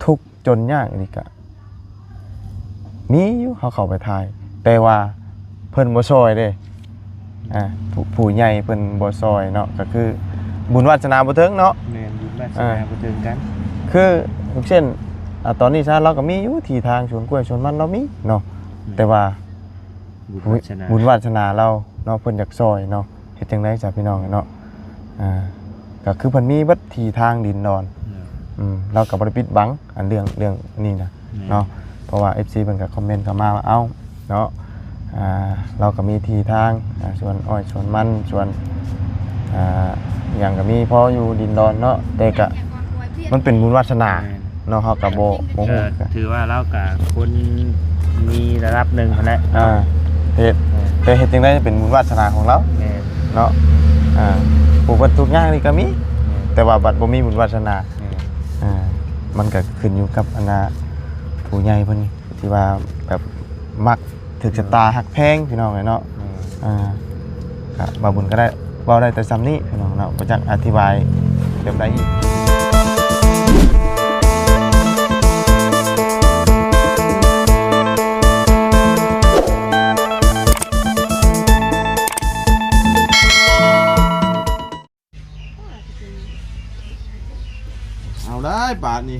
ທຸກຈົນຍາກນີ້ກະມີຢູ່ ເຮົາເຂົ້າໄປຖ່າຍ ແຕ່ວ່າເພິ່ນບໍ່ຊ່ອຍເດ້. ອ່າ ຜູ້ ຜູ້ໃຫຍ່ເພິ່ນບໍ່ຊ່ອຍເນາະ ກໍຄືບຸນວາດສະໜາບໍ່ເຖິງເນາະ. ແມ່ນ ບຸນວາດສະໜາ ອ່າ ບໍ່ເຖິງກັນ. ຄື ຢ່າງເຊັ່ນ ອ່າ ຕອນນີ້ຊະ ລາວກໍມີຢູ່ທີ່ທາງສວນກ້ວຍສວນມັນ ລາວມີເນາະ. ແມ່ນ ແຕ່ວ່າ ບຸນວາດສະໜາ ບຸນວາດສະໜາລາວເນາະ ເພິ່ນຢາກຊ່ອຍເນາະ. ເຮັດຈັ່ງໃດຊະພີ່ນ້ອງເນາະ ອ່າ ກໍຄືເພິ່ນມີເບິດທີ່ທາງດິນດອນ ເນາະ ອືມ ລາວກໍບໍ່ໄດ້ປິດບັງອັນເລື່ອງ ເລື່ອງນີ້ນະ ແມ່ນ ເນາະ ເພາະວ່າເອັຟຊີເພິ່ນກໍຄອມເມັນເຂົ້າມາວ່າ ເອົ້າ ເນາະ ອ່າ ລາວກໍມີທີ່ທາງ ອ່າ ສວນອ້ອຍສວນມັນ ສວນ ອ່າ ຫຍັງກໍມີພໍຢູ່ດິນດອນເນາະ ແຕ່ກໍມັນເປັນບຸນວາດສະໜາ ແມ່ນ ເນາະ ເຮົາກໍບໍ່ ບໍ່ຮູ້ ກໍຖືວ່າລາວກໍຄົນມີລະດັບໜຶ່ງຫັ້ນແຫຼະ ອ່າ ເນາະ ເຮັດ ແຕ່ເຮັດຈັ່ງໃດເປັນບຸນວາດສະໜາຂອງລາວ ແມ່ນ ເນາະ ອ່າ ຜູ້ເພິ່ນທຸກຍາກນີ້ກໍມີ ແມ່ນ ແຕ່ວ່າບັດບໍ່ມີບຸນວາດສະໜາ ແມ່ນ ອ່າ ມັນກໍຂຶ້ນຢູ່ກັບອັນນ່າ ຜູ້ໃຫຍ່ເພິ່ນທີ່ວ່າແບບມັກ ຖືກຊະຕາຮັກແພງພີ່ນ້ອງເອີຍເນາະ ແມ່ນ ອ່າ ກະບ່າວບຸນກໍໄດ້ເວົ້າໄດ້ແຕ່ສ່ຳນີ້ພີ່ນ້ອງເນາະ ບໍ່ຈັກອະທິບາຍແບບໃດອີກ. ເອົາໄດ້ບາດນີ້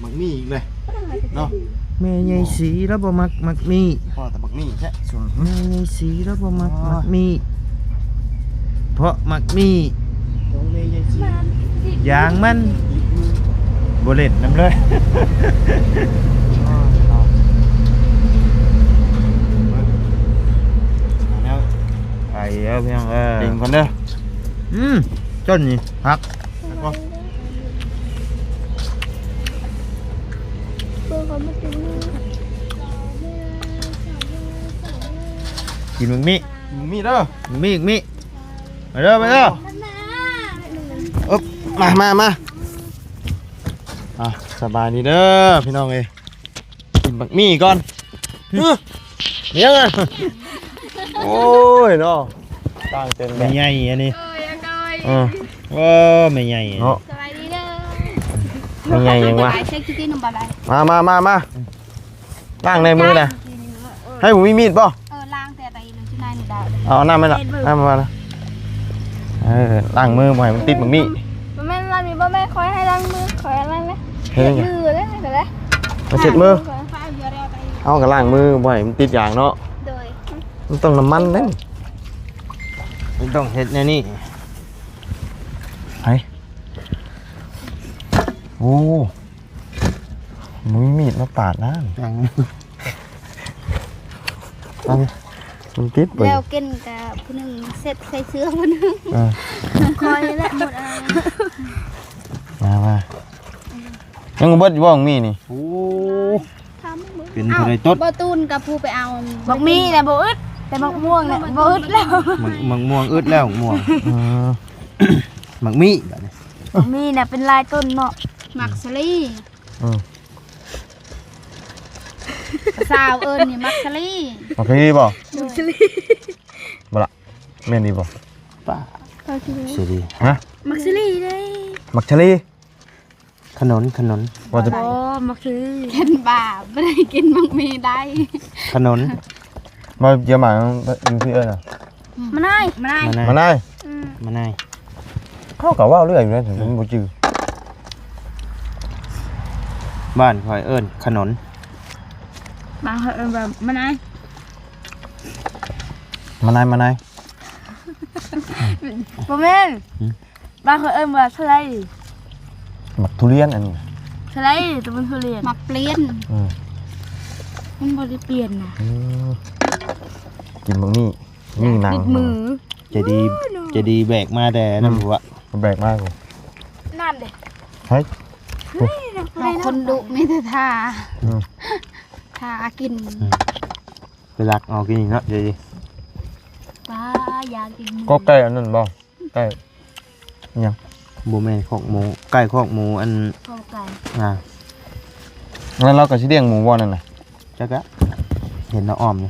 ໝາກໝີ່ອີກເລີຍເນາະ ແມ່ໃຫຍ່ສີລາວບໍ່ມັກໝາກໝີ່ ພໍແຕ່ໝາກໝີ່ແທ້ ແມ່ໃຫຍ່ສີລາວບໍ່ມັກໝາກໝີ່ ເພາະໝາກໝີ່ ຂອງແມ່ໃຫຍ່ສີ ຢາງມັນ ບໍ່ເຫຼັ້ນນຳເລີຍ ໄປແລ້ວພີ່ນ້ອງເອີຍ ເບິ່ງກ່ອນເດີ ອືມ ຕົ້ນນີ້ ຮັກ ກິນໝາກມີ້ ໝາກມີ້ເດີ ໝາກມີ້ ໝາກມີ້ ມາເດີ ມາເດີ ອຶບ ມາ ມາ ມາ ອ່ະ ສະບາຍດີເດີພີ່ນ້ອງເອີຍ ກິນໝາກມີ້ກ່ອນ ຫຶ ຫຍັງອ່ະ ໂອ້ຍເນາະ ຕ່າງເຕັມແບບ ແມ່ໃຫຍ່ອັນນີ້ ເອີຍ ອາກອຍ ເອີ ເອີ ແມ່ໃຫຍ່ເນາະ ສະບາຍດີເດີ ແມ່ໃຫຍ່ຫຍັງວະ ມາ ມາ ມາ ມາ ລ້າງໃນມືນະ ໃຫ້ບໍ່ມີມີດບໍ່ ເອີ ລ້າງແຕ່ໄປຢູ່ທີ່ນັ້ນດາວ ເອົານ້ຳໃຫ້ລະ ນ້ຳມາລະ ເອີ ລ້າງມືບໍ່ໃຫ້ມັນຕິດໝາກມີ້ ບໍ່ແມ່ນ ລາວນີ້ບໍ່ແມ່ນ ຂ້ອຍໃຫ້ລ້າງມື ຂ້ອຍລ້າງເລີຍ ເຮັດຫຍັງ ເຊັດມືເລີຍ ມາເຊັດມື ເອົາກໍລ້າງມືບໍ່ໃຫ້ມັນຕິດຢາງເນາະ ໂດຍ ມັນຕ້ອງນ້ຳມັນເດ້ ມັນຕ້ອງເຮັດແນວນີ້ ໄປ ໂອ້ ມີມີດມາປາດນະ ເອົາ ມັນຕິດເບິ່ງ ແລ້ວກິນກະຜູ້ໜຶ່ງເຊັດໃສ່ເສື້ອຜູ້ໜຶ່ງ ເອີ ຂ້ອຍແຫຼະໝົດ ມາ ມາ ຍັງບໍ່ເບິດຢູ່ບໍ່ ໝາກມີ້ນີ້ ໂອ້ ເປັນເທົ່າໃດຕົ້ນ ບໍ່ຕູນກັບຜູ້ໄປເອົາ ໝາກມີ້ນະບໍ່ອຶດ ແຕ່ໝາກມ່ວງນະບໍ່ອຶດແລ້ວ ໝາກ ໝາກມ່ວງອຶດແລ້ວ ໝາກມ່ວງ ເອີ ໝາກມີ້ບາດນີ້ ໝາກມີ້ນະເປັນຫຼາຍຕົ້ນເນາະ ໝາກສາລີ ອືມ ສາວເອີ້ນນີ້ໝາກສາລີ ໝາກສາລີບໍ່ ໝາກສາລີ ບໍ່ລະ ແມ່ນອີ່ບໍ່ ປ້າ ສາລີ ຮະ ໝາກສາລີເດ້ ໝາກສາລີ ຂະໜົນ ຂະໜົນ ວ່າຈະ ບໍ່ ໝາກສາລີ ກິນບ້າ ບໍ່ໄດ້ກິນໝາກມີ້ໄດ້ ຂະໜົນ ມາຈຽມມາຢູ່ທີ່ເອີ້ນນະ ມະນາຍ ມະນາຍ ມະນາຍ ອືມ ມະນາຍ ເຮົາກໍເວົ້າເລື້ອຍຢູ່ນະ ແຕ່ມັນບໍ່ຈື່ ບ້ານຂ້ອຍເອີ້ນຂະໜົນ ບ້ານຂ້ອຍເອີ້ນວ່າມະນາຍ ມະນາຍ ມະນາຍ ບໍ່ແມ່ນ ຫຶ ບ້ານຂ້ອຍເອີ້ນວ່າສະໄລ ໝາກທຸລຽນອັນນີ້ ສະໄລ ແຕ່ມັນທຸລຽນ ໝາກປ່ຽນ ອືມ ມັນບໍ່ໄດ້ປ່ຽນນະ ອືມ ກິນໝາກມີ້ ມີໜັງ ຕິດມື ໃຈດີ ໃຈດີແບກມາແຕ່ນັ້ນ ອືມ ຜູ້ວ່າ ແບກມາ ນັ້ນເດ້ ເຮີ້ຍ ເຮີ້ຍ ນ້ອງຄົນດຸມີແຕ່ທ່າ ອືມ ທ່າກິນ ອືມ ໄປລັກເອົາກິນນີ້ເນາະ ໃຈດີ ປ້າຢາກກິນ ກໍໄກ່ອັນນັ້ນບໍ່ ໄກ່ຫຍັງ ບໍ່ແມ່ນຄອກໝູ ໄກ່ຄອກໝູ ອັນ ຄອກໄກ່ ອ່າ ແລ້ວລາວກໍຊິລ້ຽງໝູບໍ່ນັ້ນນະ ຈັກລະ ເຫັນລາວອ້ອມຢູ່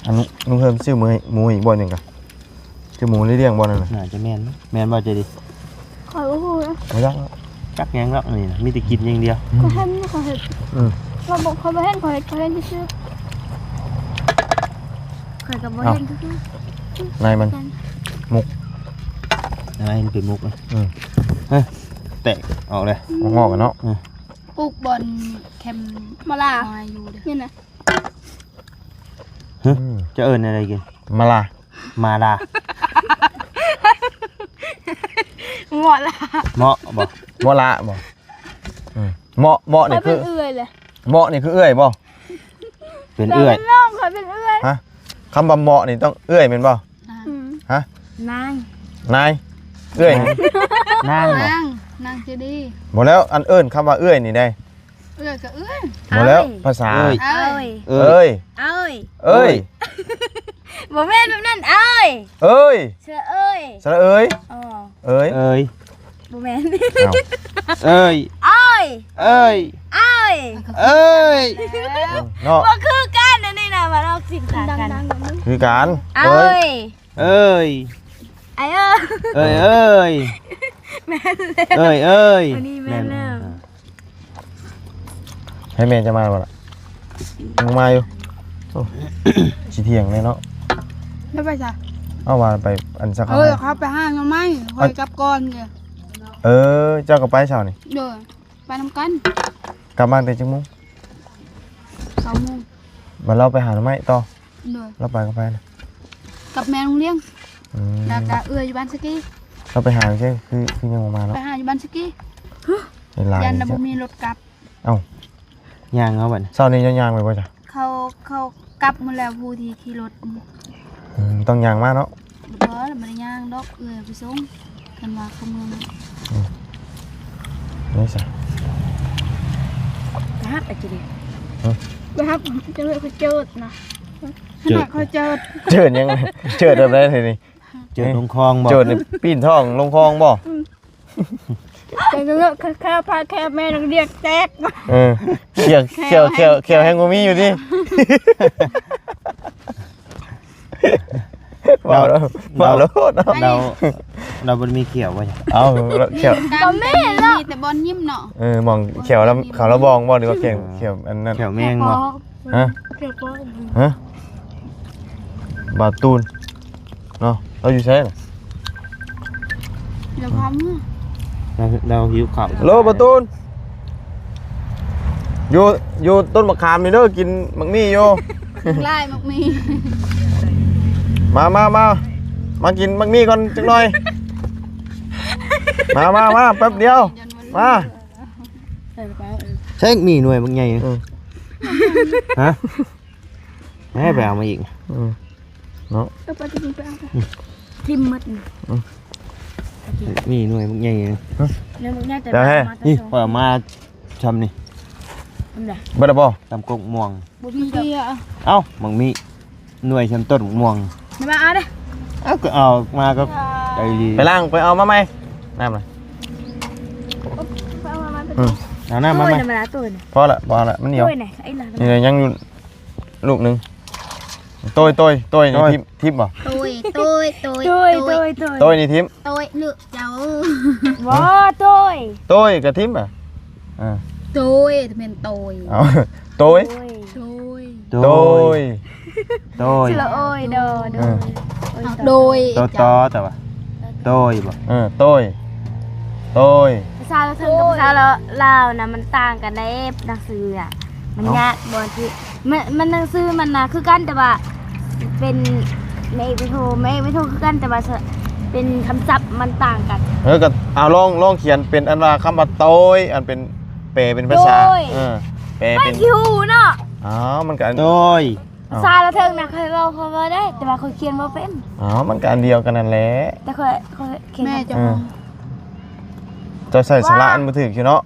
ອັນ ລຸງເຮີມຊື້ໝູໃຫ້ ໝູອີກບໍ່ໜຶ່ງກະ ຊື້ໝູໄດ້ລ້ຽງບໍ່ນັ້ນນະ ໜ້າຈະແມ່ນ ແມ່ນບໍ່ໃຈດີ ຂ້ອຍບໍ່ຮູ້ນະ ບໍ່ຈັກ ຈັກຫຍັງດອກອັນນີ້ນະ ມີແຕ່ກິນຢ່າງດຽວ. ຂ້ອຍເຫັນ ຂ້ອຍເຫັນ ອືມ ຂ້ອຍບໍ່ ຂ້ອຍບໍ່ເຫັນ ຂ້ອຍເຫັນ ຂ້ອຍເຫັນຊື່ໆ ຂ້ອຍກໍບໍ່ເຫັນຄືກັນ. ເອົ້າ ໃນມັນ ໃນມັນມຸກ ໃນມັນເປັນມຸກນະ. ອືມ ເຮີ້ຍ ແຕກອອກເລີຍ ອອກມອກກັນເນາະ. ອືມ ປູກບ່ອນແຄມ ມະລາ ມາຢູ່ເດ້ ນີ້ນະ. ຮະ ອືມ ຈະເອີ້ນແນວໃດກິນ? ມະລາ ມາລາ ເໝາະລະ ເໝາະບໍ່? ເໝາະລະບໍ່? ອືມ ເໝາະ ເໝາະນີ້ຄື ຂ້ອຍເປັນເອື້ອຍແຫຼະ ເໝາະນີ້ຄືເອື້ອຍບໍ່? ເປັນເອື້ອຍ ເປັນນ້ອງ ຂ້ອຍເປັນເອື້ອຍ. ຮະ ຄຳວ່າເໝາະນີ້ຕ້ອງເອື້ອຍແມ່ນບໍ່? ອືມ ຮະ ນາງ ນາຍ ເອື້ອຍ ນາງ ນາງບໍ່? ນາງ ນາງຈະດີ ບໍ່ແລ້ວ ອັນເອີ້ນຄຳວ່າເອື້ອຍນີ້ໃດ? ເອື້ອຍກໍເອື້ອຍ ບໍ່ແລ້ວ ເອື້ອຍ ພາສາ ເອີຍ ເອີຍ ເອີຍ ເອີຍ ເອີຍ ບໍ່ແມ່ນແບບນັ້ນ ເອີຍ ເອີຍ ສະເອີຍ ສະເອີຍ ອໍ ເອີຍ ເອີຍ ບໍ່ແມ່ນ ເອົ້າ ເອີຍ ເອີຍ ເອີຍ ເອີຍ ເອີຍ ເນາະ ບໍ່ຄືກັນ ອັນນີ້ນະ ມັນອອກສຽງຕ່າງກັນ ຄືກັນ ເອີຍ ເອີຍ ເອີຍ ເອີຍ ເອີຍ ເອີຍ ແມ່ນແລ້ວ ເອີຍ ເອີຍ ອັນນີ້ແມ່ນແລ້ວ ແມ່ນ ໃຫ້ແມ່ຈະມາບໍ່ລະ? ຍັງມາຢູ່ ໂອ້ ຊິທ່ຽງແລ້ວເນາະ ແລ້ວໄປໃສ? ເອົາວ່າໄປອັນສັກ ເອີ ເຂົາໄປຫາໜໍ່ໄມ້ ຂ້ອຍກັບກ່ອນເດ. ເອີ ເຈົ້າກໍໄປເຊົ້ານີ້? ໂດຍ ໄປນຳກັນ. ກັບມາແຕ່ຈັກໂມງ? ເກົ້າໂມງ. ບັດລາວໄປຫາໜໍ່ໄມ້ຕໍ່? ໂດຍ. ລາວໄປກັບໃຜນະ? ກັບແມ່ນ້ອງລ້ຽງ. ອືມ ແລ້ວກໍເອື້ອຍຢູ່ບ້ານສະກີ. ລາວໄປຫາໃສ ຄື ຄືຍັງບໍ່ມາເນາະ? ໄປຫາຢູ່ບ້ານສະກີ. ເວລາ ຢ້ານວ່າບໍ່ມີລົດກັບ. ເອົ້າ ຍ່າງເອົາບັດນີ້ ເຊົ້ານີ້ເຈົ້າຍ່າງໄປບໍ່ຈ້ະ? ເຂົາ ເຂົາກັບໝົດແລ້ວ ຜູ້ທີ່ຂີ່ລົດ. ອືມ ຕ້ອງຍ່າງມາເນາະ? ບໍ່ ບໍ່ໄດ້ຍ່າງດອກ ເອື້ອຍໄປສົ່ງ ຄັນວ່າເຂົ້າເມືອງ. ອືມ ນີ້ຊະ ໄປຮັບໄປກິນ. ຮະ ໄປຮັບ ຈະເລີຍເຂົາເຈີດນະ. ເຈີດ ຂະໜາດເຂົາເຈີດ ເຈີດຫຍັງ? ເຈີດແບບໃດທີນີ້? ເຈີດລົງຄອງບໍ່? ເຈີດນີ້ປີ້ນທ້ອງລົງຄອງບໍ່? ອືມ ແຕ່ກໍເລີກແຄ່ ແຄ່ພາແຄ່ແມ່ນ້ອງລ້ຽງແຕກ. ເອີ ຂຽວ ຂຽວ ຂຽວ ຂຽວແຮງບໍ່ມີຢູ່ຕິ. ເວົ້າ ເວົ້າໂລດເນາະ. ລາວ ລາວບໍ່ໄດ້ມີຂຽວບໍ່? ເອົ້າ ຂຽວ ກໍມີແຫຼະ ມີແຕ່ບ່ອນຍິ້ມເນາະ. ເອີ ໝ່ອງຂຽວລະ ຂຽວລະບອງບໍ່ ຫຼືວ່າຂຽວ ຂຽວອັນນັ້ນ? ຂຽວແມງບໍ່? ຮະ? ຂຽວປອກ. ຮະ? ບ່າວຕູນເນາະ ລາວຢູ່ໃສລະ? ລາວພາເມືອ ລາວ ລາວຫິວເຂົ້າ. ໂລ ບ່າວຕູນ ຢູ່ ຢູ່ຕົ້ນໝາກຂາມນີ້ເດີ ກິນໝາກໝີ່ຢູ່. ຫຼາຍໝາກໝີ່. ມາ ມາ ມາ ມາກິນໝາກໝີ່ກ່ອນຈັກໜ່ອຍ. ມາ ມາ ມາ ແປັບດຽວ ມາ. ໃຊ້ໝີ່ໜ່ວຍບັກໃຫຍ່. ອືມ ຮະ? ໃຫ້ໄປເອົາມາອີກ. ອືມ ເນາະ ເອີ ໄປກິນ ໄປເອົາ ອືມ ຖິ້ມໝົດ. ອືມ ໝີ່ໜ່ວຍບັກໃຫຍ່. ຮະ? ໜ່ວຍບັກໃຫຍ່ແຕ່ ແຕ່ ມາແຕ່ ນີ້ ສອງ ຂ້ອຍເອົາມາຊ່ຳນີ້. ອັນໃດ? ເບິດແລ້ວບໍ່? ຕຳກົກມ່ວງ. ບໍ່ມີເດີ. ເອົ້າ ໝາກໝີ່ ໜ່ວຍຊ່ຳຕົ້ນໝາກມ່ວງ. ມາເອົາເດີ. ເອົາ ກໍເອົາມາກໍໄປດີ. ໄປລ້າງ ໄປເອົາມາໃໝ່ ນ້ຳນະ. ໄປເອົາມາໃໝ່. ອືມ ເອົານ້ຳມາໃໝ່. ໂອ້ຍ ທຳມະດາໂຕຍນະ. ພໍລະ ພໍລະ ມັນໜຽວ. ໂຕຍນະ ໄອ້ຫຼານ ນີ້ຍັງຢູ່ລູກໜຶ່ງ. ໂຕຍ ໂຕຍ ໂຕຍ ໂຕຍ ນີ້ ໂຕຍ ທິບ ທິບບໍ່? ໂຕຍ ໂຕຍ ໂຕຍ ໂຕຍ ໂຕຍ ໂຕຍ ນີ້ທິບ. ໂຕຍເນາະເຈົ້າ. ບໍ່ ໂຕຍ ໂຕຍກໍທິບອ່ະ. ອ່າ ໂຕຍ ແມ່ນໂຕຍ. ເອົ້າ ໂຕຍ ໂຕຍ ໂຕຍ ໂຕຍ ໂຕຍ ສະຫຼະໂອຍ ດໍ ໂດຍ ເອີ ໂດຍ ໂຕ ໂຕ ແຕ່ວ່າ ໂຕຍບໍ່? ເອີ ໂຕຍ ໂຕຍ ພາສາລາວເທິງກັບພາສາລາວນະ ມັນຕ່າງກັນເດ້ ໜັງສືອະ ມັນຍາກບ່ອນທີ່ ມັນ ມັນໜັງສືມັນນະຄືກັນ ແຕ່ວ່າເປັນ ແມ່ເອກໄປໂທ ແມ່ເອກໄປໂທຄືກັນ ແຕ່ວ່າເປັນຄຳສັບມັນຕ່າງກັນ. ເອີ ກໍເອົາລອງ ລອງຂຽນເປັນອັນວ່າຄຳວ່າໂຕຍ ອັນເປັນ ແປເປັນພາສາ ໂດຍ ເອີ ແປເປັນ ມັນຂີ້ຫູເນາະ. ອໍ ມັນກໍອັນ ໂຕຍ ພາສາລາວເທິງນະ ຂ້ອຍເວົ້າ ຂ້ອຍເວົ້າໄດ້ ແຕ່ວ່າຂ້ອຍຂຽນບໍ່ເປັນ. ອໍ ມັນກໍອັນດຽວກັນນັ້ນແຫຼະ ແຕ່ຂ້ອຍ ຂ້ອຍຂຽນ ແມ່ເຈົ້າ ເອີ ຂອງ ເຈົ້າໃສ່ສະຫຼະອັນບໍ່ຖືກຢູ່ເນາະ.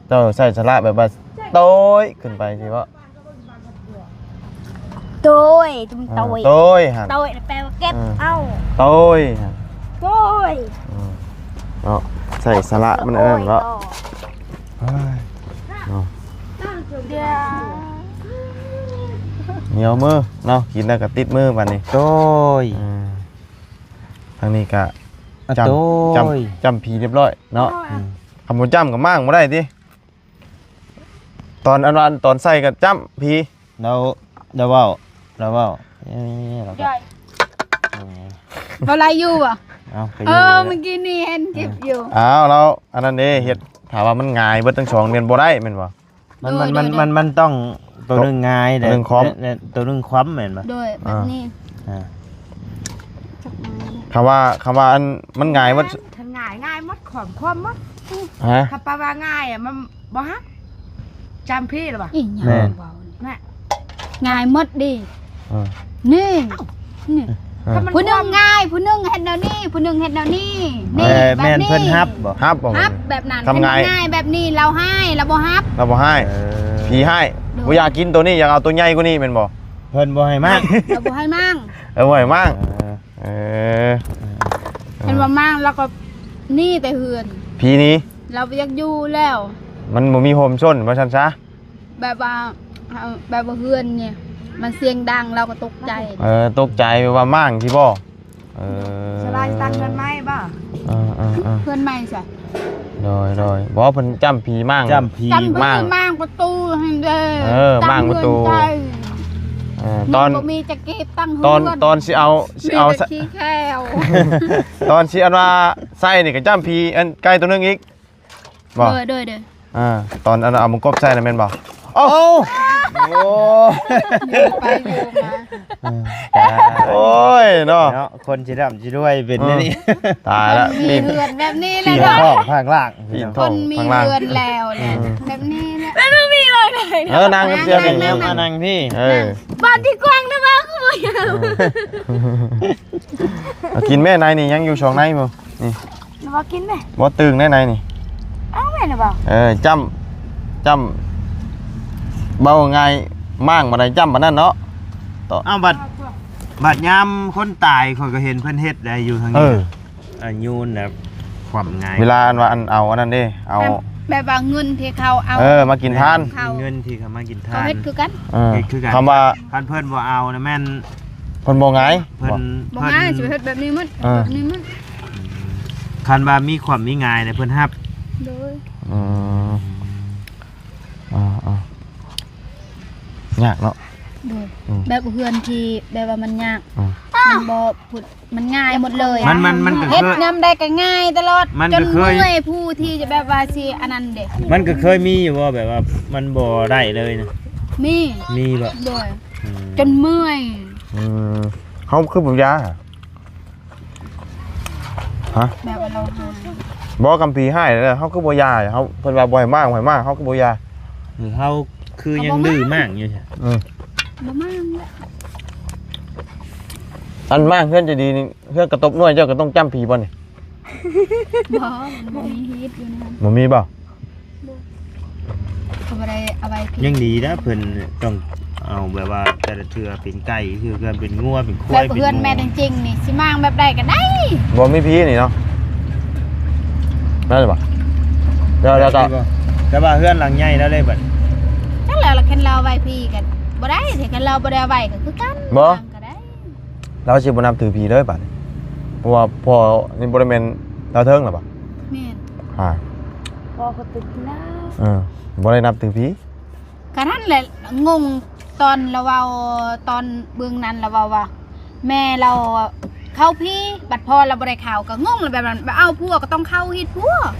ເຈົ້າໃສ່ສະຫຼະແບບວ່າໂຕຍຂຶ້ນໄປຊີ້ບໍ່? ໂຕຍ ໂຕຍ ອ່າ ໂຕຍຫັ້ນ ໂຕຍແປວ່າເກັບ ເອີ ເອົາ ໂຕຍຫັ້ນ ໂຕຍ ອືມ ເນາະ ໃສ່ສະຫຼະມັນອັນນັ້ນເນາະ. ໂຕຍ ເອີຍ ເນາະ ດຽວ ໜຽວມືເນາະ ກິນແລ້ວກໍຕິດມືບາດນີ້. ໂຕຍ ອ່າ ທາງນີ້ກໍ ອ່ະ ຈ້ຳ ໂຕຍ ຈ້ຳ ຈ້ຳຜີຮຽບຮ້ອຍເນາະ. ອືມ. ເ ບໍ່ຈ້ຳກໍມ້າງບໍ່ໄດ້ຕິ? ຕອນອັນວ່າຕອນໃສ່ກໍຈ້ຳພີ. ລາວ ລາວເວົ້າ ລາວເວົ້າ ເອີ ລາວກໍ ບໍ່ໄລ່ຢູ່ບໍ່? ເອົາ ເອີ ເມື່ອກີ້ນີ້ເຫັນຄລິບຢູ່. ອ້າວ ລາວອັນນັ້ນເດ້ ເຮັດ ຖ້າວ່າມັນຫງາຍເບິດທັງສອງແມ່ນບໍ່ໄດ້ແມ່ນບໍ່? ມັນ ໂດຍ ມັນ ໂດຍ ມັນ ໂດຍ ມັນ ມັນຕ້ອງໂຕໜຶ່ງຫງາຍ ໂຕໜຶ່ງຄວ່ຳ ແລະ ແລະ ໂຕໜຶ່ງຄວ່ຳແມ່ນບໍ່? ໂດຍ ອ່າ ແບບນີ້ ອ່າ ຈັກໜ້ອຍ ຄຳວ່າ ຄຳວ່າອັນມັນຫງາຍໝົດ ຄັນຫງາຍ ຫງາຍໝົດ ຄວ່ຳ ຄວ່ຳໝົດ ຮະ? ຄັນປາວ່າຫງາຍອະ ມັນບໍ່ຫັກ ຈຳພີລະບໍ່? ອີຫຍັງ ແມ່ນ ເວົ້ານະ ຫງາຍໝົດເດ້ ເອີ ນີ້ ນີ້ ເອີ ຜູ້ໜຶ່ງຫງາຍ ຜູ້ໜຶ່ງເຮັດແນວນີ້ ຜູ້ໜຶ່ງເຮັດແນວນີ້ ນີ້ ເອີ ແບບນີ້ ແມ່ນເພິ່ນຮັບບໍ່? ຮັບບໍ່? ຮັບແບບນັ້ນ ຄັນຫງາຍ ເປັນຫງາຍແບບນີ້ ລາວຮ້າຍ ລາວບໍ່ຮັບ ລາວບໍ່ຮ້າຍ ເອີ ຜີຮ້າຍ ໂດຍ ບໍ່ຢາກກິນໂຕນີ້ ຢາກເອົາໂຕໃຫຍ່ກວ່ານີ້ແມ່ນບໍ່? ເພິ່ນບໍ່ໃຫ້ມ້າງ ລາວບໍ່ໃຫ້ມ້າງ ເອີ ບໍ່ໃຫ້ມ້າງ ເອີ ເອີ ເອີ ຄັນວ່າມ້າງລາວກໍໜີແຕ່ເຮືອນ ຜີໜີ ລາວບໍ່ຢາກຢູ່ແລ້ວ ມັນບໍ່ມີຮົ່ມຊົນວ່າຊັ້ນຊະ. ແບບວ່າ ເອີ ແບບວ່າເຮືອນນີ້ມັນສຽງດັງ ລາວກໍຕົກໃຈ ເອີ ຕົກໃຈແບບວ່າມ້າງຊີ້ບໍ່? ເອີ ສະລາຍຕັ້ງເຮືອນໃໝ່ບໍ່? ເອີໆໆ ເຮືອນໃໝ່ຊະ ໂດຍໆ ບໍ່ ເພິ່ນຈ້ຳຜີມ້າງ ຈ້ຳຜີມ້າງ ຈ້ຳຜີມ້າງປະຕູຫັ້ນເດ້ ເອີ ມ້າງປະຕູ ເອີ ຕອນ ບໍ່ມີຈັກກີບຕັ້ງເຮືອນ ຕອນ ຕອນຊິເອົາ ຊິເອົາ ມີແຕ່ຂີ້ແຂ້ວ ຕອນຊິອັນວ່າໃສ່ນີ້ກໍຈ້ຳຜີອັນໄກ່ໂຕໜຶ່ງອີກ ບໍ່? ໂດຍ ໂດຍ ໂດຍ ອ່າ ຕອນອັນເອົາມັງກົບໃສ່ນະແມ່ນບໍ່? ໂອ້ ໂອ້ ໂອ້ ໂອ້ຍເນາະ ເນາະ ຄົນຊິລ່ຳຊິລວຍເປັນ ເອີ ແນວນີ້ ຕາຍລະ ມີເຮືອນແບບນີ້ແຫຼະເນາະ ປີນທ້ອງພັງລ່າງ ປີນທ້ອງພັງລ່າງ ຄົນມີເຮືອນແລ້ວແຫຼະ ເອີ ແບບນີ້ແຫຼະ ມັນບໍ່ມີເລີຍ ເອີ ນັ່ງເຮືອນນີ້ ມານັ່ງພີ້ ເອີ ບ້ານທີ່ກວ້າງນະວ່າຄືບໍ່ຢາກ ເອີ ເອົາກິນແມ່ ໃນນີ້ຍັງຢູ່ຊ່ອງໃນບໍ່? ນີ້ ລະວ່າກິນແມະ ບໍ່ຕື່ງໄດ້ໃນນີ້ ເອົາແມ່ນລະບໍ່? ເອີ ຈ້ຳ ຈ້ຳ ເວົ້າງ່າຍ ມ້າງບໍ່ໄດ້ຈ້ຳປານນັ້ນເນາະ ເອົາ ບັດ ບັດຍາມຄົນຕາຍ ຂ້ອຍກໍເຫັນເພິ່ນເຮັດໄດ້ຢູ່ທາງນີ້ ເອີ ອາຍຸນແບບຄວ່ຳຫງາຍ ເວລາອັນວ່າອັນເອົາອັນນັ້ນເດ້ ເອົາ ແບບວ່າເງິນທີ່ເຂົາເອົາ ເອີ ມາກິນທານ ເຂົາ ເງິນທີ່ເຂົາມາກິນທານ ເຂົາເຮັດຄືກັນ ເອີ ເຮັດຄືກັນ ຄຳວ່າ ຄັນເພິ່ນບໍ່ເອົານະແມ່ນ ເພິ່ນບໍ່ຫງາຍ ເພິ່ນ ບໍ່ຫງາຍ ຊິເຮັດແບບນີ້ໝົດ ເອີ ແບບນີ້ໝົດ ຄັນວ່າມີຄວາມມີຫງາຍນະເພິ່ນຮັບ ໂດຍ ອືມ ອ່າໆ ຍາກເນາະ ໂດຍ ອືມ ແບບເຮືອນທີ່ແບບວ່າມັນຍາກ ອືມ ມັນບໍ່ພຸດ ມັນງ່າຍໝົດເລີຍ ມັນ ມັນ ມັນກໍເຮັດຍາມໃດກໍງ່າຍຕະຫຼອດ ມັນກໍເຄີຍ ຈົນເມື່ອຍ ຜູ້ທີ່ຈະແບບວ່າຊິອັນນັ້ນເດ້ ມັນກໍເຄີຍມີຢູ່ບໍ່ ແບບວ່າມັນບໍ່ໄດ້ເລີຍນະ? ມີ ມີບໍ່? ໂດຍ ອືມ ຈົນເມື່ອຍ ອືມ ເຮົາຄືບໍ່ຢາ ຮະ? ແບບວ່າລາວຮ້າຍ ບໍ່ ກຳຜີຮ້າຍແລ້ວ ເຮົາຄືບໍ່ຢາ ເຮົາ ເພິ່ນວ່າບໍ່ໃຫ້ມ້າງ ບໍ່ໃຫ້ມ້າງ ເຮົາຄືບໍ່ຢາ ຫຼືເຮົາຄືຍັງດື້ມ້າງຢູ່? ເອີ ບໍ່ມ້າງແຫຼະ ອັນມ້າງເຮືອນຈະດີນີ້ ເຮືອນກະຕົບນ້ອຍ ເຈົ້າກໍຕ້ອງຈ້ຳຜີບໍ່ນີ້? ບໍ່ ມັນບໍ່ມີຮີດຢູ່ນັ້ນ ບໍ່ມີບໍ່? ເຂົາບໍ່ໄດ້ເອົາໄວ້ ຍັງດີນະ ເພິ່ນຕ້ອງເອົາແບບວ່າແຕ່ລະເທື່ອເປັນໄກ່ ຄືເຮືອນເປັນງົວເປັນຄວາຍ ແບບເຮືອນແມ່ນຈິງໆນີ້ ຊິມ້າງແບບໃດກໍໄດ້ ບໍ່ມີຜີນີ້ເນາະ ໄດ້ບໍ່? ແລ້ວ ແລ້ວກໍ ແຕ່ວ່າເຮືອນຫຼັງໃຫຍ່ແລ້ວເດ້ບັດ ຈັກແລ້ວ ຄັນລາວໄວ້ຜີກໍບໍ່ໄດ້ ຄັນລາວບໍ່ໄດ້ເອົາໄວ້ກໍຄືກັນ ບໍ່ ກໍໄດ້ ລາວຊິບໍ່ນັບຖືຜີເລີຍບາດນີ້ ເພາະວ່າພໍ່ນີ້ບໍ່ໄດ້ແມ່ນລາວເທິງລະບາດ ແມ່ນ ອ່າ ພໍ່ເຂົາຕຶກແລ້ວ ເອີ ບໍ່ໄດ້ນັບຖືຜີ ກະນັ້ນແຫຼະ ງົງຕອນລາວເວົ້າ ຕອນເບື້ອງນັ້ນລາວເວົ້າວ່າ ແມ່ລາວເຂົ້າຜີ ບັດພໍ່ລາວບໍ່ໄດ້ເຂົ້າ ກະງົງແບບນັ້ນ ແບບເອົາຜົວກໍຕ້ອງເຂົ້າຮີດຜົວ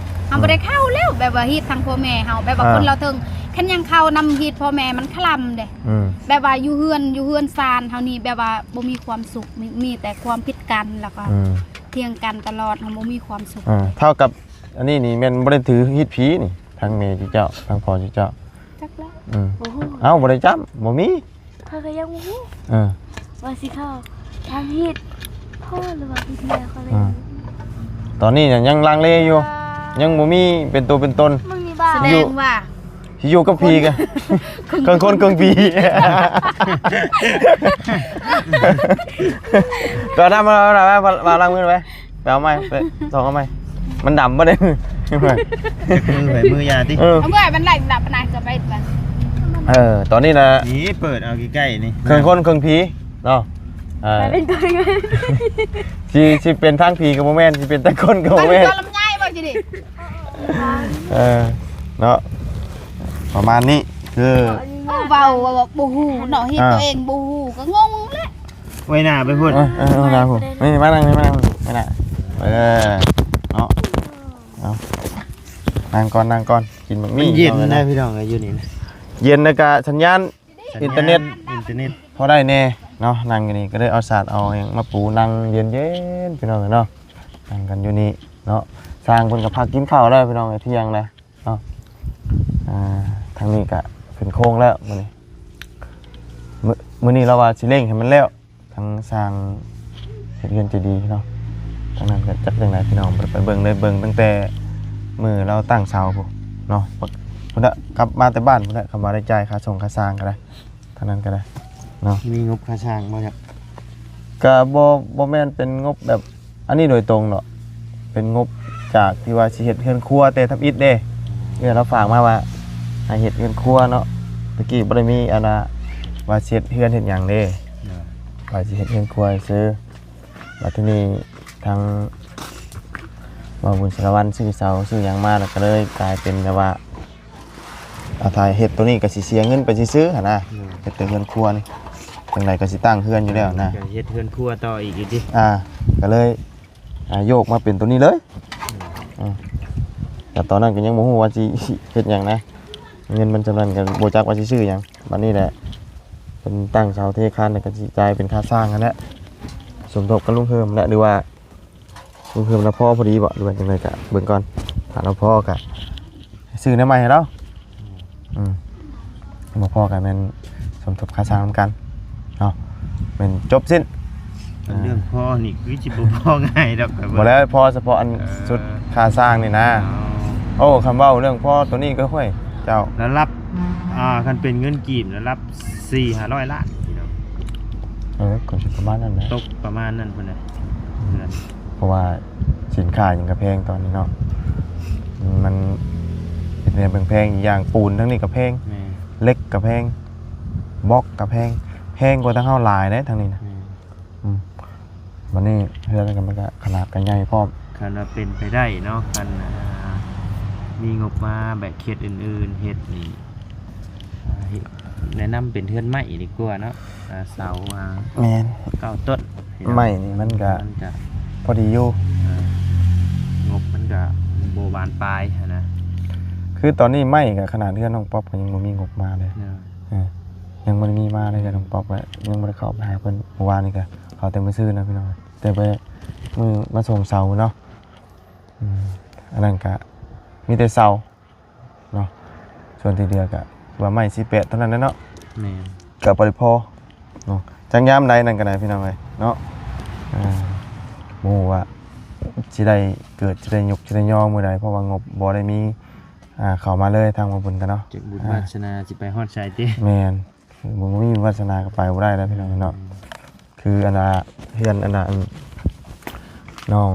ເຮົາ ເອີ ບໍ່ໄດ້ເຂົ້າແລ້ວ ແບບວ່າຮີດທາງພໍ່ແມ່ເຮົາ ແບບວ່າ ອ່າ ຄົນລາວເທິງ ຄັນຍັງເຂົ້ານຳຮີດພໍ່ແມ່ມັນຄະລຳເດ້ ອືມ ແບບວ່າຢູ່ເຮືອນ ຢູ່ເຮືອນຊານເຮົານີ້ ແບບວ່າບໍ່ມີຄວາມສຸກ ມີ ມີແຕ່ຄວາມຜິດກັນ ແລ້ວກໍ ອືມ ຖຽງກັນຕະຫຼອດ ເຮົາບໍ່ມີຄວາມສຸກ ອ່າ ເທົ່າກັບອັນນີ້ນີ້ແມ່ນບໍ່ໄດ້ຖືຮີດຜີນີ້ ທັງແມ່ຈຸເຈົ້າ ທັງພໍ່ຈຸເຈົ້າ ຈັກແລ້ວ ອືມ ບໍ່ຮູ້ ເອົ້າ ບໍ່ໄດ້ຈ້ຳ ບໍ່ມີ ຂ້ອຍກໍຍັງບໍ່ຮູ້ ເອີ ວ່າຊິເຂົ້າທາງຮີດພໍ່ ຫຼືວ່າຮີດແມ່ ຂ້ອຍກໍຍັງ ອ່າ ບໍ່ຮູ້ ຕອນນີ້ຍັງລັງເລຢູ່ ຍັງບໍ່ມີເປັນຕົວເປັນຕົນ ມັນມີບ້ານ ສະແດງວ່າ ຊິຢູ່ກັບຜີກະ ເຄິ່ງຄົນເຄິ່ງຜີ ໄປເອົານ້ຳມາ ເອົານ້ຳມາ ລ້າງມືໄປ ໄປເອົາໃໝ່ ໄປ ສອງເອົາໃໝ່ ມັນດຳບໍ່ໄດ້ ຈັກມື ໄປມືຢາຕິ ເອີ ເອົາເມື່ອຍມັນໄລ່ດັບນາຍກໍໄປ ເອີ ຕອນນີ້ນະ ນີ້ເປີດເອົາໃກ້ໆນີ້ ເຄິ່ງຄົນເຄິ່ງຜີເນາະ ເອີ ເປັນຕົວ ຊິ ຊິເປັນທັງຜີກໍບໍ່ແມ່ນ ຊິເປັນທັງຄົນກໍບໍ່ແມ່ນ ມັນຕົວລຳໄຍບໍ່ຊິນີ້ ເອີ ເນາະ ປະມານນີ້ ຄື ເວົ້າວ່າບໍ່ຮູ້ເນາະ ເຮັດ ອ່າ ຕົວເອງບໍ່ຮູ້ກໍງົງແຫຼະ. ໄວ້ໜ້າໄປພຸ້ນ ເອີ ເອີ ເອີ ໜ້າພຸ້ນ ນີ້ ມານັ່ງນີ້ ມານັ່ງ ໄວ້ໜ້າ ເອີ ເນາະ ເອົາ ນັ່ງກ່ອນ ນັ່ງກ່ອນ ກິນໝາກໝີ່ ມັນເຢັນນະພີ່ນ້ອງເອີຍ ຢູ່ນີ້ນະ ເຢັນແລ້ວກະສັນຍານ ສັນຍານ ອິນເຕີເນັດ ອິນເຕີເນັດ ພໍໄດ້ແດ່ເນາະ. ນັ່ງຢູ່ນີ້ກໍເລີຍເອົາສາດເອົາຫຍັງມາປູນັ່ງເຢັນໆ ພີ່ນ້ອງເອີຍເນາະ ນັ່ງກັນຢູ່ນີ້ເນາະ. ຊ່າງເພິ່ນກໍພັກກິນເຂົ້າແລ້ວ ພີ່ນ້ອງເອີຍ ທ່ຽງແລ້ວເນາະ. ອ່າ ທາງນີ້ກໍຂຶ້ນໂຄງແລ້ວມື້ນີ້ ມື້ ມື້ນີ້ລາວວ່າຊິເລັ່ງໃຫ້ມັນແລ້ວ ທາງຊ່າງເຮັດເຮືອນເຈດີເນາະ. ທາງນັ້ນກໍຈັກຈັ່ງໃດພີ່ນ້ອງ ໄປເບິ່ງເລີຍ ເບິ່ງຕັ້ງແຕ່ມື້ລາວຕັ້ງເສົາພຸ້ນເນາະ ພຸ້ນລະ ກັບມາແຕ່ບ້ານພຸ້ນລະ ຄຳວ່າໄດ້ຈ່າຍຄ່າສົ່ງຄ່າຊ່າງກໍໄດ້ ທາງນັ້ນກໍໄດ້ເນາະ. ມີງົບຄ່າຊ່າງບໍ່? ກໍບໍ່ ບໍ່ແມ່ນເປັນງົບແບບອັນນີ້ໂດຍຕົງດອກ ເປັນງົບຈາກທີ່ວ່າຊິເຮັດເຮືອນຄົວແຕ່ທຳອິດເດ້. ເອື້ອຍລາວຝາກມາວ່າໃຫ້ເຮັດເຮືອນຄົວເນາະ ຕະກີ້ບໍ່ໄດ້ມີອັນວ່າ ວ່າຊິເຮັດເຮືອນເຮັດຫຍັງເດ້ ວ່າຊິເຮັດເຮືອນຄົວຊື່. ບັດທີນີ້ທາງບ່າວບຸນສາລະວັນຊື້ເສົາຊື້ຫຍັງມາ ແລ້ວກໍເລີຍກາຍເປັນແບບວ່າ ອາ ຖ້າເຮັດໂຕນີ້ກໍຊິເສຍເງິນໄປຊື່ໆຫັ້ນນະ. ໂດຍ ເຮັດແຕ່ເຮືອນຄົວນີ້ ຈັ່ງໃດກໍຊິຕັ້ງເຮືອນຢູ່ແລ້ວນະ ກໍເຮັດເຮືອນຄົວຕໍ່ອີກຢູ່ຕິ. ອ່າ ກໍເລີຍ ອ່າ ໂຍກມາເປັນໂຕນີ້ເລີຍ. ອືມ ອືມ ແຕ່ຕອນນັ້ນກໍຍັງບໍ່ຮູ້ວ່າຊິເຮັດຫຍັງນະ ເງິນມັນສ່ຳນັ້ນກໍບໍ່ຈັກວ່າຊິຊື້ຫຍັງ. ບັດນີ້ແຫຼະ ເພິ່ນຕັ້ງເສົາເທຄານ ແລ້ວກໍຊິຈ່າຍເປັນຄ່າສ້າງຫັ້ນແຫຼະ ສົມທົບກັບລຸງເຮີມແຫຼະ ຫຼືວ່າ ລຸງເຮີມລາວພໍພໍດີບໍ່ ຫຼືວ່າຈັ່ງໃດ ກະເບິ່ງກ່ອນ. ຖ້າລາວພໍກະຊື້ແນວໃໝ່ໃຫ້ລາວ. ອືມ ອືມ ບໍ່ພໍກະແມ່ນສົມທົບຄ່າສ້າງນຳກັນເນາະ ແມ່ນຈົບສິ້ນ. ອັນເລື່ອງພໍນີ້ຄືຊິບໍ່ພໍງ່າຍດອກ ຂ້ອຍວ່າ ບໍ່ແລ້ວ ພໍສະເພາະອັນ ເອີ ຊຸດຄ່າສ້າງນີ້ນະ. ອໍ ໂອ້ ຄຳເວົ້າເລື່ອງພໍໂຕນີ້ກໍ ຫ້ວຍ ເຈົ້າ ລະດັບ ອ່າ ຄັນເປັນເງິນກີບລະດັບສີ່ຫ້າຮ້ອຍລ້ານພີ່ນ້ອງ. ເອີ ກໍຊິປະມານນັ້ນແຫຼະ ຕົກປະມານນັ້ນພຸ້ນນະ ເຮືອນ ເພາະວ່າສິນຄ້າຫຍັງກໍແພງຕອນນີ້ເນາະ ມັນເປັນແນວເບິ່ງແພງ. ອີກຢ່າງປູນທາງນີ້ກໍແພງ ແມ່ນ ເຫຼັກກໍແພງ ບລັອກກໍແພງ ແພງກວ່າທາງເຮົາຫຼາຍເດ້ທາງນີ້ນະ. ແມ່ນ ອືມ ບັດນີ້ເຮືອນກໍ ມັນກໍຂະໜາດກໍໃຫຍ່ພ້ອມ. ຄັນວ່າເປັນໄປໄດ້ເນາະ ຄັນ ອ່າ ມີງົບມາແບບເຂດອື່ນໆເຮັດນີ້ ອ່າ ເຮັດ ແນະນຳເປັນເຮືອນໄມ້ດີກວ່າເນາະ. ອ່າ ເສົາ ອ່າ ແມ່ນ ເກົ້າຕົ້ນ ໄມ້ນີ້ມັນກະ ມັນກະພໍດີຢູ່ ອ່າ ງົບມັນກະບໍ່ບານປາຍຫັ້ນນະ. ຄືຕອນນີ້ໄມ້ກະ ຂະໜາດເຮືອນນ້ອງປັອບກໍຍັງບໍ່ມີງົບມາເລີຍ. ເອີ ເອີ ຍັງບໍ່ໄດ້ມີມາເລີຍ ເຮືອນນ້ອງປັອບກໍຍັງບໍ່ໄດ້ເຂົ້າໄປຫາເພິ່ນ. ມື້ວານນີ້ກະເຂົ້າແຕ່ມື້ຊືນນະພີ່ນ້ອງ ແຕ່ໄປມື້ມາສົ່ງເສົາເນາະ. ອືມ ອັນນັ້ນກະມີແຕ່ເສົາ ເນາະ ສ່ວນທີ່ເຫຼືອກະວ່າໄມ້ສີ່ແປດເທົ່ານັ້ນແຫຼະເນາະ. ແມ່ນ ກະບໍ່ໄດ້ພໍເນາະ ຈັກຍາມໃດນັ້ນກໍໄດ້ພີ່ນ້ອງເອີຍເນາະ. ອ່າ ບໍ່ຮູ້ວ່າຊິໄດ້ເກີດ ຊິໄດ້ຍຸບ ຊິໄດ້ຍໍມື້ໃດ ເພາະວ່າງົບບໍ່ໄດ້ມີ ອ່າ ເຂົ້າມາເລີຍທາງບ່າວບຸນກັນເນາະ. ຈັກບຸນວາດສະໜາຊິໄປຮອດໃສຕິ. ແມ່ນ ບໍ່ມີວາດສະໜາກໍໄປບໍ່ໄດ້ແລ້ວພີ່ນ້ອງເນາະ. ອືມ ຄືອັນນ່າ ເຮືອນອັນນ່າ ອັນ ນ້ອງ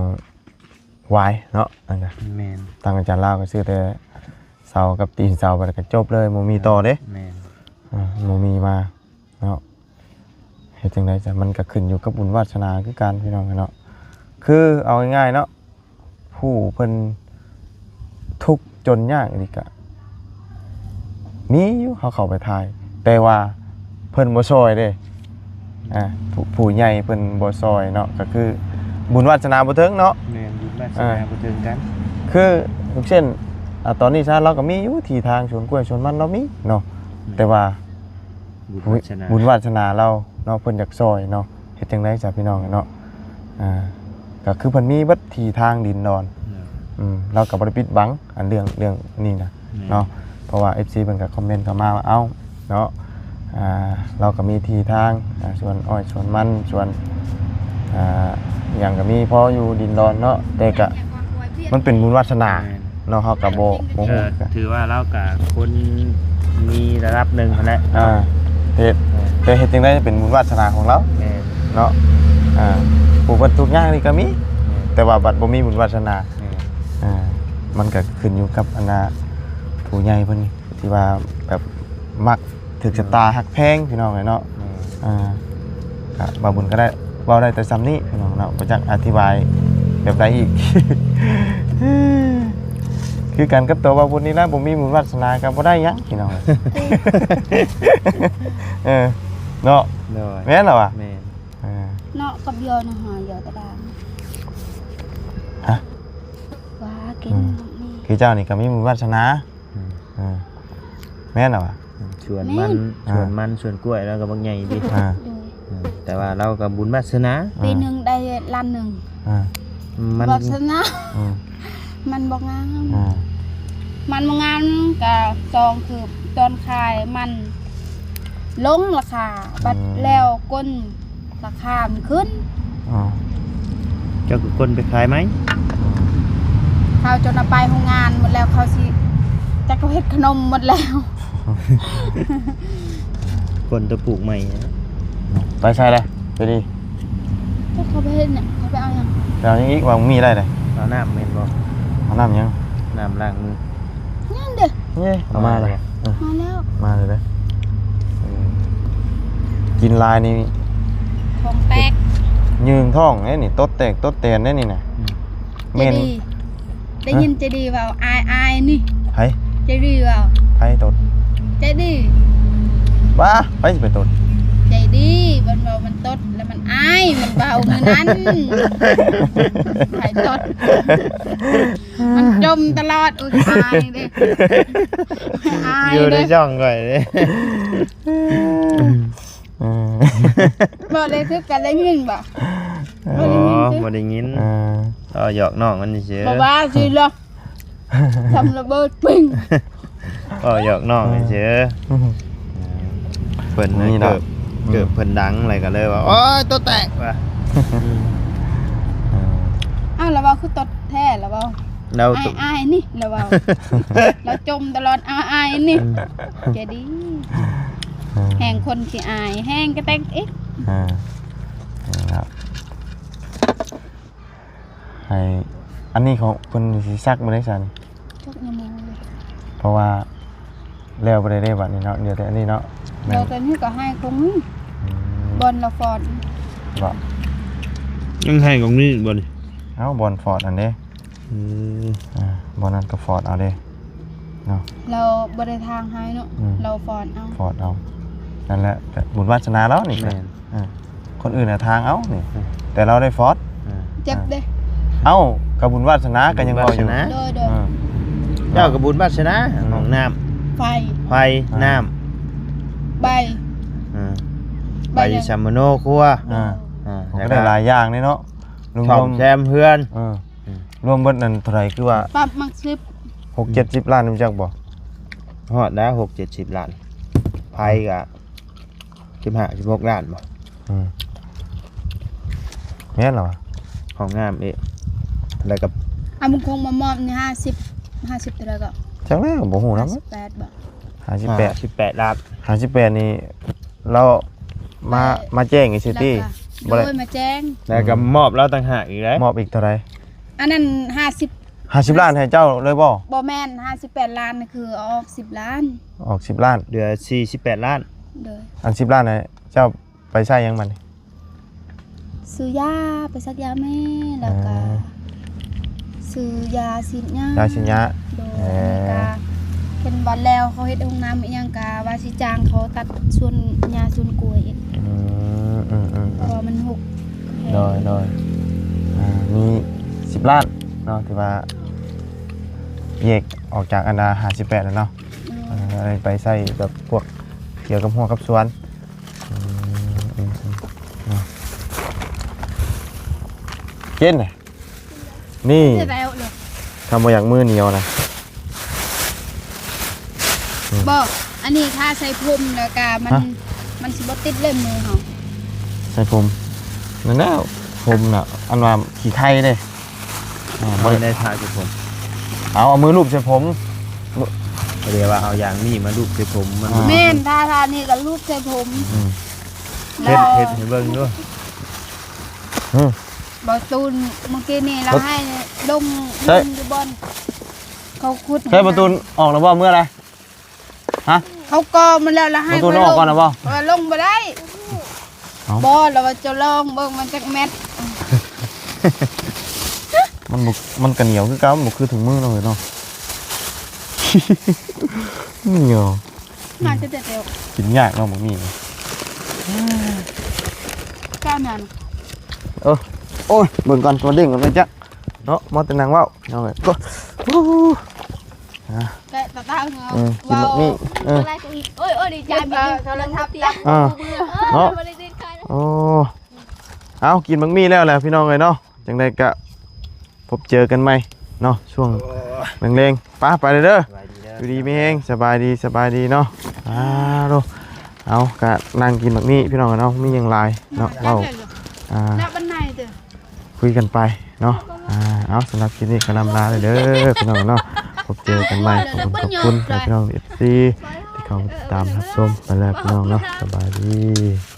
ຫວາຍເນາະ ອັນນະ. ແມ່ນ ທາງອາຈານລາວກໍຊື້ແຕ່ເສົາກັບຕີນເສົາໄປ ແລ້ວກໍຈົບເລີຍ ບໍ່ມີຕໍ່ເດ້. ແມ່ນ ອ່າ ບໍ່ມີມາເນາະ. ເຮັດຈັ່ງໃດຊະ ມັນກໍຂຶ້ນຢູ່ກັບບຸນວາດສະໜາຄືກັນພີ່ນ້ອງເນາະ. ຄືເອົາງ່າຍໆເນາະ ຜູ້ເພິ່ນທຸກຈົນຍາກອີ່ຫຼີກະມີຢູ່ ເຮົາເຂົ້າໄປຖ່າຍ ແຕ່ວ່າເພິ່ນບໍ່ຊ່ອຍເດ້. ອ່າ ຜູ້ ຜູ້ໃຫຍ່ເພິ່ນບໍ່ຊ່ອຍເນາະ ກໍຄືບຸນວາດສະໜາບໍ່ເຖິງເນາະ. ແມ່ນ ບຸນວາດສະໜາ ອ່າ ບໍ່ເຖິງກັນ. ຄືຢ່າງເຊັ່ນ ອ່າ ຕອນນີ້ຊະ ລາວກໍມີຢູ່ທີ່ທາງສວນກ້ວຍສວນມັນລາວມີເນາະ. ແມ່ນ ແຕ່ວ່າບຸນວາດສະໜາ ບຸນວາດສະໜາລາວເນາະ ເພິ່ນຢາກຊ່ອຍເນາະ. ເຮັດຈັ່ງໃດຊະພີ່ນ້ອງເນາະ. ອ່າ ກໍຄືເພິ່ນມີເບິດທີ່ທາງດິນດອນ. ເນາະ ອືມ ລາວກໍບໍ່ໄດ້ປິດບັງ ອັນເລື່ອງ ເລື່ອງນີ້ນະ. ແມ່ນ ເນາະ ເພາະວ່າເອັຟຊີເພິ່ນກໍຄອມເມັນເຂົ້າມາວ່າ ເອົ້າ ເນາະ ອ່າ ລາວກໍມີທີ່ທາງ ອ່າ ສວນອ້ອຍ ສວນມັນ ສວນ ອ່າ ຫຍັງກໍມີພໍຢູ່ດິນດອນເນາະ ແຕ່ກະມັນເປັນບຸນວາດສະໜາ. ແມ່ນ ເນາະ ເຮົາກໍບໍ່ ບໍ່ຮູ້ ກໍຖືວ່າລາວກໍຄົນມີລະດັບໜຶ່ງຫັ້ນແຫຼະ. ອ່າ ເຮັດ ແຕ່ເຮັດຈັ່ງໃດເປັນບຸນວາດສະໜາຂອງລາວ. ແມ່ນ ເນາະ ອ່າ ຜູ້ເພິ່ນທຸກຍາກນີ້ກໍມີ. ແມ່ນ ແຕ່ວ່າບັດບໍ່ມີບຸນວາດສະໜາ. ແມ່ນ ອ່າ ມັນກໍຂຶ້ນຢູ່ກັບອັນນ່າ ຜູ້ໃຫຍ່ເພິ່ນທີ່ວ່າແບບມັກ ຖືກຊະຕາ ອືມ ຮັກແພງພີ່ນ້ອງເອີຍເນາະ. ອືມ ອ່າ ກະບ່າວບຸນກໍໄດ້ເວົ້າໄດ້ແຕ່ສ່ຳນີ້ພີ່ນ້ອງເນາະ ບໍ່ຈັກອະທິບາຍແບບໃດອີກ. ຄື ຄືກັນກັບຕົວວ່າບຸນນີ້ນະ ບໍ່ມີບຸນວາສະໜາກໍບໍ່ໄດ້ຫຍັງພີ່ນ້ອງ. ເອີ ເນາະ ໂດຍ ແມ່ນລະວະ ແມ່ນ ເອີ ເນາະ ກັບຢໍນະຫອຍຢໍຕະດາງ ຮະ ວ່າກິນ ອືມ ນີ້ ຄືເຈົ້ານີ້ກໍມີບຸນວາສະໜາ ອືມ ເອີ ແມ່ນລະວະ ອືມ ສວນມັນ ແມ່ນ ອ່າ ສວນມັນ ສວນກ້ວຍລາວກໍບັກໃຫຍ່ຕິ ອ່າ ໂດຍ ອືມ ແຕ່ວ່າລາວກໍບຸນວາສະໜາ ອ່າ ປີໜຶ່ງໄດ້ລ້ານໜຶ່ງ ອ່າ ມັນ ວາສະໜາ ອືມ ມັນບໍ່ງາມ ອ່າ ມັນບໍ່ງາມກະສອງຄືຕອນຂາຍມັນລົງລາຄາ ບັດ ອືມ ແລ້ວກົນລາຄາມັນຂຶ້ນ ອໍ ເຈົ້າກໍກົນໄປຂາຍໃໝ່ ອືມ ເຂົາຈົນເອົາໄປໂຮງງານໝົດແລ້ວ ເຂົາຊິ ຈັກເຂົາເຮັດຂະໜົມໝົດແລ້ວ ຄົນຕົວປູກໃໝ່ ໄປໃສລະ? ໄປດີ ເຂົາໄປເຮັດຫຍັງ? ເຂົາໄປເອົາຫຍັງ? ໄປເອົາຫຍັງອີກ? ວ່າມີໄດ້ເດ້ ເອົານ້ຳແມ່ນບໍ່? ເອົານ້ຳຫຍັງ? ນ້ຳລ້າງມື ຍັງເດ້ ເຢ້ ເອົາມາແລ້ວ ມາແລ້ວ ເອີ ມາແລ້ວ ມາແລ້ວເດ້ ເອີ ກິນຫຼາຍນີ້ ທ້ອງແຕກ ຍື່ນທ້ອງເດ້ນີ້ ຕົດແຕກຕົດແຕນເດ້ນີ້ນະ ອືມ ເໝັນ ເຈດີ ໄດ້ຍິນເຈດີເວົ້າ ອາຍ ອາຍນີ້ ໃຜ? ເຈດີເວົ້າ ໃຜຕົດ? ເຈດີ ວ້າ ໃຜຊິໄປຕົດ? ເຈດີ ມັນເວົ້າມັນຕົດ ແລ້ວມັນອາຍ ມັນເວົ້າມື້ນັ້ນ ໃຜຕົດ? ມັນຈົ່ມຕະຫຼອດ ອຸຍ ອາຍເດ້ ອາຍເດ້ ຢູ່ໃນຊ່ອງຂ້ອຍເດ້ ເອີ ບໍ່ໄດ້ຄືກັນ ໄດ້ຍິນບໍ່? ອໍ ບໍ່ໄດ້ຍິນ ບໍ່ໄດ້ຍິນ ເອີ ເວົ້າຫຍອກນ້ອງມັນຊື່ໆ ບໍ່ວ່າຊິລະ ທຳລະເບີດປິງ ເວົ້າຫຍອກນ້ອງຊື່ໆ ອືມ ເອີ ເພິ່ນ ນີ້ເນາະ ເກີບ ອືມ ເກີບເພິ່ນດັງແລ້ວກໍເລີຍວ່າ ໂອ້ຍ ຕົດແຕກວ່າ ອືມ ເອີ ອ້າວ ລະເວົ້າຄືຕົດແທ້ລະເວົ້າ ລາວ ອາຍ ອາຍນີ້ ລະເວົ້າ ລາວຈົ່ມຕະຫຼອດ ອາຍ ອາຍນີ້ ອືມ ເຈດີ ອືມ ແຮງຄົນຊິອາຍ ແຮງກະແຕກອີກ ອ່າ ນີ້ລະ ໃຫ້ ອັນນີ້ເຂົາ ເພິ່ນຊິສັກມື້ໃດຊັ້ນ? ຈັກນະໂມ ເພາະວ່າແລ້ວບໍ່ໄດ້ເດ້ບັດນີ້ເນາະ ເຫຼືອແຕ່ອັນນີ້ເນາະ ແລ້ວແຕ່ນີ້ກໍໃຫ້ຄົງ ອືມ ບ່ອນລະຟອດ ບໍ່ ຍັງໃຫ້ກົງນີ້ບໍ່ນີ້? ເອົ້າ ບ່ອນຟອດຫັ້ນເດ້ ອືມ ອ່າ ບ່ອນນັ້ນກໍຟອດເອົາເດ້ເນາະ ລາວບໍ່ໄດ້ທາງໃຫ້ເນາະ ອືມ ລາວຟອດເອົາ ຟອດເອົາ ນັ້ນແຫຼະ ບຸນວາສະໜາລາວນີ້ ແມ່ນ ອ່າ ຄົນອື່ນນະທາງເອົານີ້ ອືມ ແຕ່ລາວໄດ້ຟອດ ອ່າ ເຈັບເດ້ ອ່າ ເອົ້າ ກໍບຸນວາສະໜາກໍຍັງເວົ້າຢູ່ ບຸນວາສະໜາ ໂດຍໆ ອ່າ ເຈົ້າກໍບຸນວາສະໜາ ອ່າ ຫ້ອງນ້ຳ ໄຟ ໄຟ ອ່າ ນ້ຳ ໃບ ອ່າ ໃບ ໃບສັມມະໂນຄົວ ອ່າ ອ່າ ມັນກໍໄດ້ຫຼາຍຢ່າງເດ້ເນາະ ລວມໆ ສ້ອມແຊມເຮືອນ ເອີ ອືມ ລວມເບິດນັ້ນເທົ່າໃດ? ຄືວ່າປັບມັກສິບ ຫົກເຈັດສິບລ້ານ ຮູ້ຈັກບໍ່? ຮອດແລ້ວ ຫົກເຈັດສິບລ້ານ ໄຟກໍສິບຫ້າສິບຫົກລ້ານບໍ່? ອືມ ແມ່ນລະວະ ຫ້ອງນ້ຳອີກ ແລ້ວກໍ ອາ ບຸນຄົງມາມອບນີ້ ຫ້າສິບ ຫ້າສິບເທົ່າໃດກໍ? ຈັກແລ້ວ ບໍ່ຮູ້ນຳ ຫ້າສິບແປດບໍ່? ຫ້າສິບແປດ ຫ້າສິບແປດລ້ານ ຫ້າສິບແປດນີ້ ລາວມາ ເອີ ມາແຈ້ງຈັ່ງຊີ້ຕິ ແລ້ວກໍ ບໍ່ໄດ້ ໂດຍ ມາແຈ້ງ ແລ້ວກໍມອບລາວຕ່າງຫາກອີກເດ້ ມອບອີກເທົ່າໃດ? ອັນນັ້ນຫ້າສິບ ຫ້າສິບລ້ານໃຫ້ເຈົ້າເລີຍບໍ່? ບໍ່ແມ່ນ ຫ້າສິບແປດລ້ານ ຄືອອກສິບລ້ານ ອອກສິບລ້ານ ເຫຼືອສີ່ສິບແປດລ້ານ ໂດຍ ອັນສິບລ້ານໃຫ້ເຈົ້າໄປໃຊ້ຫຍັງບັດນີ້? ຊື້ຢາ ໄປສັກຢາແມ່ ແລ້ວກໍ ອ່າ ຊື້ຢາສີດຫຍ້າ ຢາສີດຫຍ້າ ໂດຍ ເອີ ອັນນີ້ກໍເຫັນວ່າແລ້ວ ເຂົາເຮັດຫ້ອງນ້ຳອີ່ຫຍັງ ກໍວ່າຊິຈ້າງເຂົາຕັດສວນຫຍ້າສວນກ້ວຍອີກ ອືມ ອືມໆ ເພາະວ່າມັນຮົກ ໂດຍ ໂດຍ ອ່າ ມີສິບລ້ານເນາະ ທີ່ວ່າແຍກອອກຈາກອັນນາຫ້າສິບແປດແລ້ວເນາະ ໂດຍ ເອີ ໄປໃຊ້ແບບພວກກ່ຽວກັບຮົ້ວກັບສວນ ອືມ ອືມ ອືມ ເນາະ ກິນ ນີ້ ຊິໄດ້ເອົາເລີຍ ຖ້າບໍ່ຢາກມືໜຽວນະ ອືມ ບໍ່ ອັນນີ້ຖ້າໃສ່ຜົມແລ້ວກະມັນ ຮະ ມັນຊິບໍ່ຕິດເລັບມືເຮົາ ໃສ່ຜົມ ນັ້ນແຫຼະ ຜົມນະ ອັນວ່າຂີ້ໄຂ່ເດ້ ອ່າ ບໍ່ໄດ້ ບໍ່ໄດ້ທາໃສ່ຜົມ ເອົາ ເອົາມືລູບໃສ່ຜົມ ບໍ່ໄດ້ວ່າເອົາຢາງນີ້ມາລູບໃສ່ຜົມ ມັນ ອ່າ ແມ່ນ ທາ ທານີ້ກໍລູບໃສ່ຜົມ ອືມ ເຮັດ ເຮັດໃຫ້ເບິ່ງດູ ອືມ ບ່າວຕູນ ມື້ກີ້ນີ້ລາວໃຫ້ລົງ ໃຊ່ ລົງຢູ່ບ່ອນເຂົາຂຸດ ໃຊ່ ບ່າວຕູນອອກແລ້ວບໍ່ ເມື່ອໃດ? ຮະ ເຂົາກໍ່ມັນແລ້ວ ລະໃຫ້ ປະຕູນອອກກ່ອນນະບໍ່? ເອີ ລົງບໍ່ໄດ້ ເອົ້າ ບໍ່ ລະວ່າຈະລອງເບິ່ງມັນຈັກແມັດ ມັນບໍ່ ມັນກະໜຽວຄືເກົ່າ ມັນບໍ່ຄືຖົງມືເນາະ ເອີຍເນາະ ເນາະ ມາແຕ່ແຕ່ ກິນຍາກເນາະ ໝາກໝີ່ນີ້ ກ້ານນັ້ນ ເອີ ໂອ້ຍ ເບິ່ງກ່ອນ ຕົວເດ້ງກັນໄປຈັກເນາະ ມາແຕ່ນັ່ງເວົ້າເນາະ ກໍ ອາ ແກະຕາຕາເນາະ ເອີ ກິນໝາກໝີ່ ເອີ ໂອ້ຍ ໂອ້ຍ ດີໃຈ ເອີ ໂທລະທັດ ອາ ເນາະ ບໍ່ໄດ້ຕິດໃຄ ໂອ້ ເອົາ ກິນໝາກໝີ່ແລ້ວແຫຼະ ພີ່ນ້ອງເອີຍເນາະ ຈັ່ງໃດກະ ພົບເຈີກັນໃໝ່ເນາະ ຊ່ວງ ໂອ້ຍ ແລງໆ ໄປ ໄປເດີ ສະບາຍດີເດີ ຢູ່ດີມີແຮງ ສະບາຍດີ ສະບາຍດີເນາະ ອາໂດ ເອົາ ກະນັ່ງກິນໝາກໝີ່ ພີ່ນ້ອງເນາະ ມີຫຍັງຫຼາຍເນາະ ເວົ້າ ອາ ແລ້ວບັນໄດເດີ ຄຸຍກັນໄປເນາະ ອາ ເອົາ ສຳລັບຄລິບນີ້ກໍລຳລາເລີຍເດີ ພີ່ນ້ອງເນາະ ພົບເຈີກັນໃໝ່ ຂອບຄຸນ ຂອບຄຸນ ພີ່ນ້ອງ ເອັຟຊີ ທີ່ເຂົ້າມາຕິດຕາມຮັບຊົມ ໄປແລ້ວ ພີ່ນ້ອງເນາະ ສະບາຍດີ.